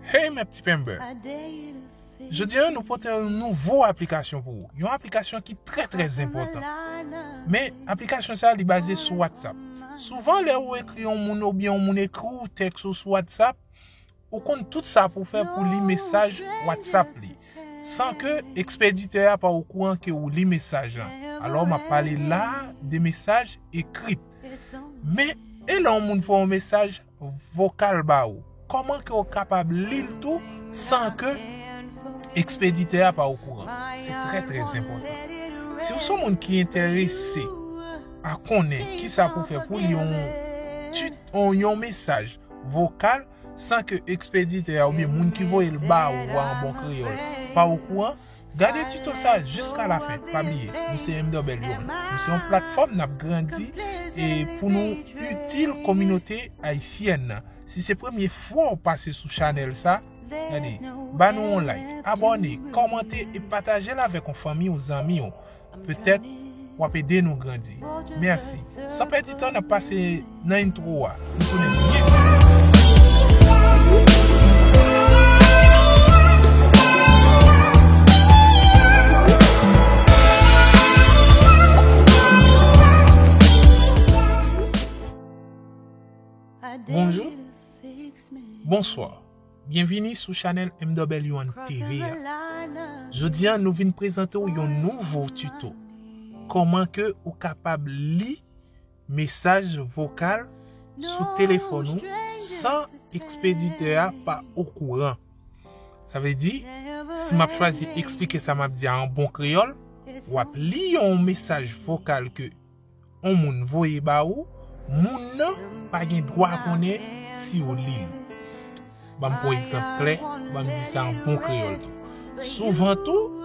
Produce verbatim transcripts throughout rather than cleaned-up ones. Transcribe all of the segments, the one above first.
Hey, mes petits pembè! Jodi a, nou pote yon nouvo aplikasyon pou ou. Yon aplikasyon ki trè, trè enpòtan. Men, aplikasyon sa, li baze sou WhatsApp. Souvan, lè ou ekri yon moun oubyen yon moun ekri ou tèks ou sou WhatsApp, ou konn tout sa pou fè pou li mesaj WhatsApp li, san ke ekspeditè a pa okouran ke ou li mesaj lan. Alò, m ap pale la de mesaj ekri. Men, e lè yon moun voye yon mesaj vokal ba ou? Kòman ke w kapab li l tou san ke ekspeditè a pa okouran? Se trè, trè enpòtan. Si w se yon moun ki enterese a konnen kisa pou fè pou li yon tit, yon, yon mesaj vokal san ke ekspeditè a oubyen moun ki voye l ba ou a an bon kreyòl pa okouran, gade tito sa jiska lafen. Pa bliye, nou se M W One. Nou se yon platfòm n ap grandi e pou nou itil kominote ayisyèn nan. Si se premye fwa w pase sou chanèl sa, gade, ba nou yon like, abòne, kòmante e pataje l avèk yon fanmi ou zanmi w. Petèt, w ap ede nou grandi. Mèsi. San pèdi tan, n ap pase nan intro a. Nou tounen byen. Bonjou. Bonswa. Byenvini sou chanèl M W One T V a. Jodi a, nou vin prezante w yon nouvo tito. Kòman ke ou kapab li mesaj vokal sou telefòn ou san ekspeditè a pa okouran? Sa vle di, si m ap chwazi eksplike sa m ap di a an bon kreyòl, w ap li yon mesaj vokal ke yon moun voye ba ou, moun nan pa gen dwa konnen si w li l. Ban m pran yon egzanp klè, ban m di sa an bon kreyòl tou. Souvan tou,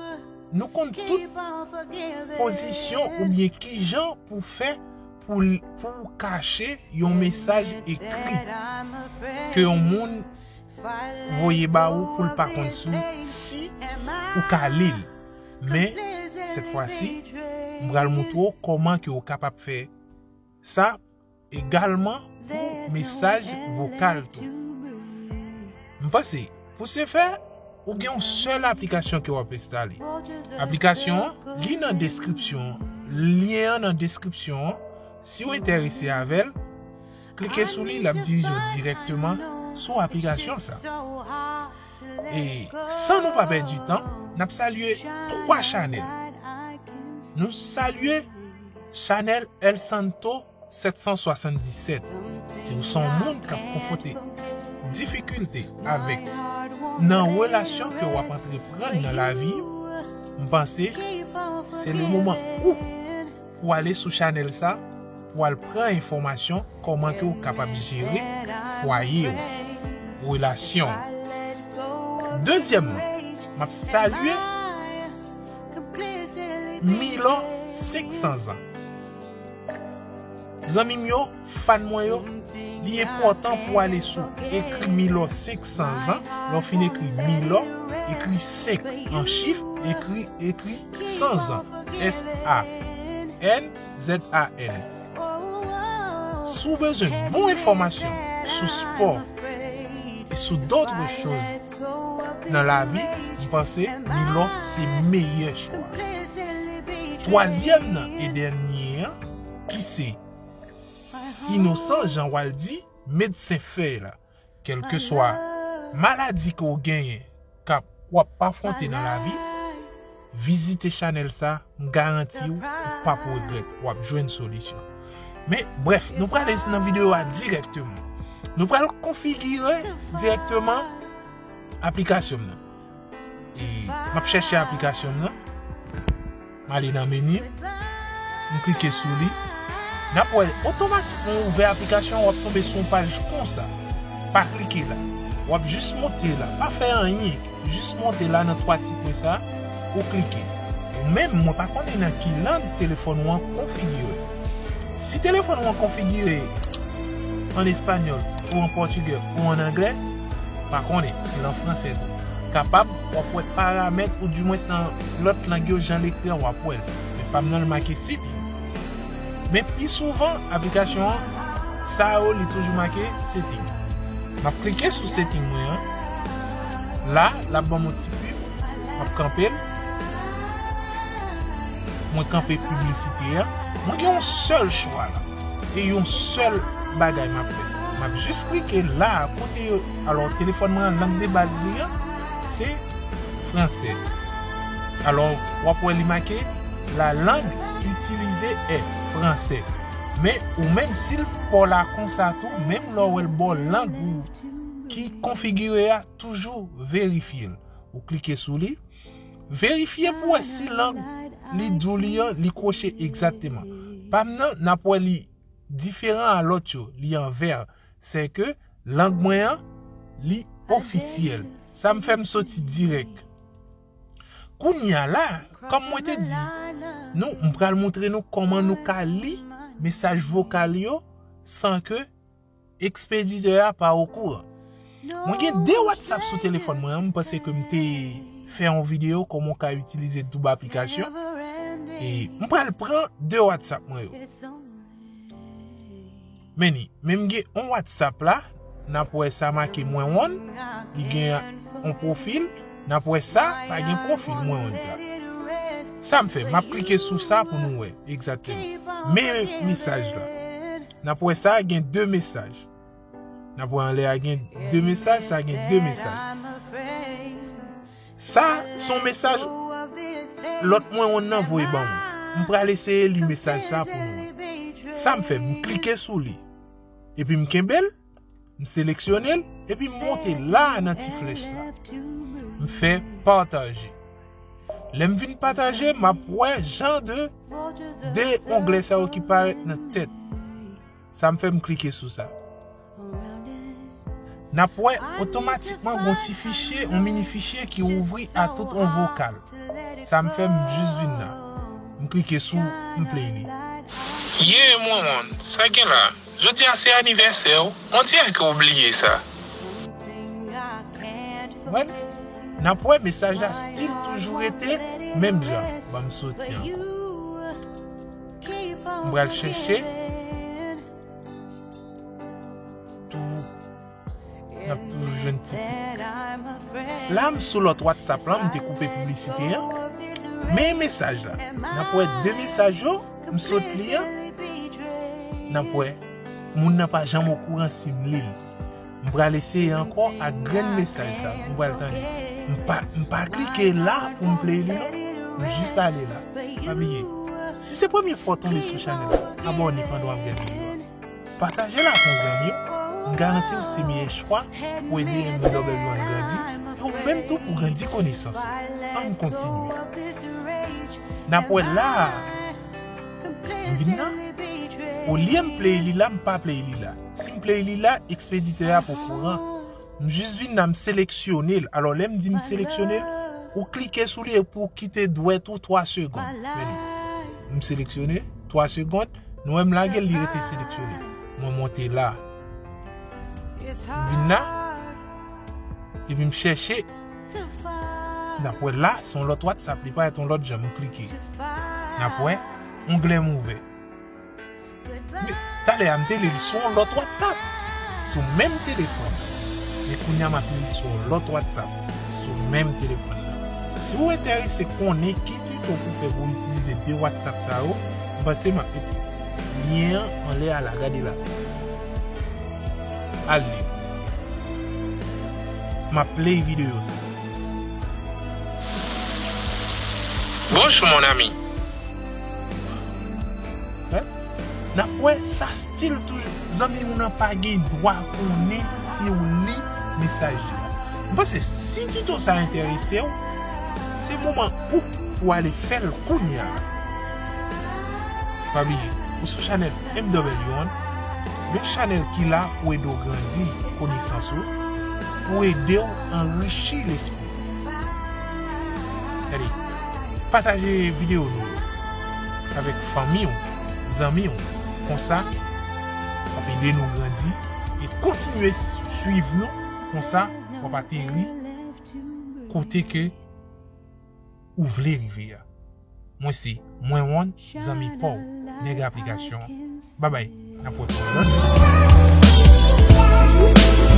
nou konn tout pozisyon oubyen kijan pou fè pou, pou kache yon mesaj ekri ke yon moun voye ba ou pou l pa konn si, si ou ka li l. Men, sèt fwa si, m pral montre w kòman ke w kapab fè sa egalman pou mesaj vokal tou. M panse, pou se fè, ou gen yon sèl aplikasyon ke w ap enstale. Aplikasyon an, li nan deskripsyon an. Lyen an nan deskripsyon an. Si w enterese avè l, klike sou li, l ap dirije w dirèkteman sou aplikasyon sa. E san nou pa pèdi tan, n ap salye twa chanèl. Nou salye chanèl El Santo sèt san swasanndisèt. Si w se yon moun k ap konfwonte difikilte avèk nan relasyon ke w ap antreprann nan lavi, m panse se le moman ou pou w ale sou chanèl sa, pou w al pran enfòmasyon kòman ke w kapab jere fwaye w, relasyon w. Dezyèmman, m ap salye Milò senk san zan. Zanmi m yo, fan mwen yo, li enpòtan pou w ale sou ekri Milò senk san zan. Lè w fin ekri Milò, ekri senk an chif, ekri, ekri san zan. S A N Z A N. Si w bezwen bon enfòmasyon sou spò e sou dòtre choz nan lavi, m panse Milò se meyè chwa. Twazyèm nan e dènye an, ki se Inosan Jean Waldy, medsen fèy la. Kèlkeswa maladi ke w genyen, k ap, w ap afwonte nan lavi, vizite chanèl sa, m garanti w, ou p ap regrèt, w ap jwenn solisyon. Men, brèf, nou prale nan videyo a dirèkteman. Nou pral konfigire dirèkteman aplikasyon m nan. E m ap chèche aplikasyon m nan. M ale nan meni, m klike sou li. N ap wè otomatikman ouvè aplikasyon an, w ap tonbe sou yon paj konsa. Pa klike la. W ap jis monte la. Pa fè anyen. Jis monte la nan twa ti pwen sa, ou klike. Ou menm, mwen pa konnen nan ki lang telefòn ou an konfigire. Si telefòn ou an konfigire an espanyòl, ou an pòtigè, ou an anglè, pa konnen si l an fransè tou. Kapab, w ap wè paramèt, oudimwens nan lòt lang yo, jan l ekri an, w ap wè l. Men pa m nan, l make setting. Men pi souvan, aplikasyon an, sa yo, li toujou make setting. M ap klike sou setting mwen an. La, l ap ban m yon ti pib. M ap kanpe l. Mwen kanpe piblisite a. Mwen gen yon sèl chwa la. E yon sèl bagay m ap fè. M ap jis klike la, kote yo. Alò, telefòn mwen an, lang de baz li an, se fransè. Alò, w ap wè li make, la langue utilisée est français. Men, ou menm, si l pa w la konsa tou, menm lè w wè l ba w lang ou ki konfigire a, toujou verifye l. Ou klike sou li. Verifye pou wè si lang li di w li an, li kwoche egzakteman. Pa m nan, n ap wè li diferan a lòt yo, li an vè. Se ke lang mwen an, li ofisyèl. Sa m fè m soti dirèk. Kounye a la, kòm mwen te di, nou, m pral montre nou kòman nou ka li mesaj vokal yo san ke ekspeditè a pa okouran. Mwen gen de WhatsApp sou telefòn mwen an, m panse ke m te fè yon videyo kòman w ka itilize doub aplikasyon. E m pral pran de WhatsApp mwen yo. Men ni, men m gen yon WhatsApp la, n ap wè sa make mwen wonn, li gen yon pwofil, n ap wè sa pa gen pwofil mwen wonn sa. Sa m fè, m ap klike sou sa pou nou wè egzakteman. Men mesaj la. N ap wè sa gen de mesaj. N ap wè anlè a gen de mesaj, sa gen de mesaj. Sa se yon mesaj lòt mwen wonn nan voye ban mwen. M pral eseye li mesaj sa pou nou. Sa m fè, m klike sou li. Epi m kenbe l, m seleksyone l, epi m monte la nan ti flèch la. M fè pataje. Lè m fin pataje, m ap wè jan de, de onglè sa yo ki parèt nan tèt. Sa m fè m klike sou sa. N ap wè otomatikman gon ti fichye, yon mini fichye ki ouvri a tout yon vokal. Sa m fè m jis vin la. M klike sou, m play li. Ye, mwen wonn, sa gen la? Jodi a se anivèsè w. On dirè ke w bliye sa. Mwen, n ap wè mesaj la still toujou rete menm jan. Ban m soti ankò. M pral chèche. Tou, n ap toujou jwenn ti pik. La, m sou lòt WhatsApp la, m te koupe piblisite an. Men mesaj la. N ap wè de mesaj yo, m sot li an. N ap wè. Moun nan pa janm okouran si m li l. M pral eseye ankò ak grenn mesaj sa. M pral tande. M pa, m pa klike la pou m play li non. M jis ale la. Pa bliye. Si se premye fwa w tonbe sou chanèl la, abòne pandan w ap gade videyo a. Pataje l ak yon zanmi w. M garanti w se meyè chwa pou ede M W N grandi. E ou menm tou pou grandi konesans ou. Ann kontinye. N ap wè la. M vin la. Olye m play li la, m pa play li la. Si m play li la, ekspeditè a poko kouran. M jis vin la, m seleksyone l. Alò, lè m di m seleksyone l, ou klike sou li epi w kite dwèt ou twa segonn. Men li. M seleksyone, twa segonn. Nou wè m lage l, li rete seleksyone. Mwen monte la. M vin la. Epi m chèche. N ap wè la, se yon lòt WhatsApp, li parèt yon lòt jan, m klike. N ap wè, onglè m ouvè. Men, talè a, m te li l sou yon lòt WhatsApp, sou menm telefòn. Men kounye a, m ap li l sou yon lòt WhatsApp, sou menm telefòn nan. Si w enterese konnen ki tito pou fè pou w itilize de WhatsApp sa yo, m panse m ap met lyen an anlè a la, gade la. Al li. M ap play videyo sa. Bonjour, mon ami. N ap wè sa still toujou. Zanmi, ou nan pa gen dwa konnen si w li mesaj la. M panse si tito sa enterese w, se moman ou pou ale fè l kounye a. Pa bliye, ou sou chanèl M W N, yon chanèl ki la pou ede w grandi konesans ou, pou ede w anrichi lespri. Gade, pataje videyo nou yo avèk fanmi w, zanmi w. Konsa, w ap ede nou grandi e kontinye swiv nou. Konsa, w ap ateri kote ke ou vle rive a. Mwen se Mwen Wonn, zanmi pa w, nèg aplikasyon an. Babay, n ap wè pou yon lòt videyo.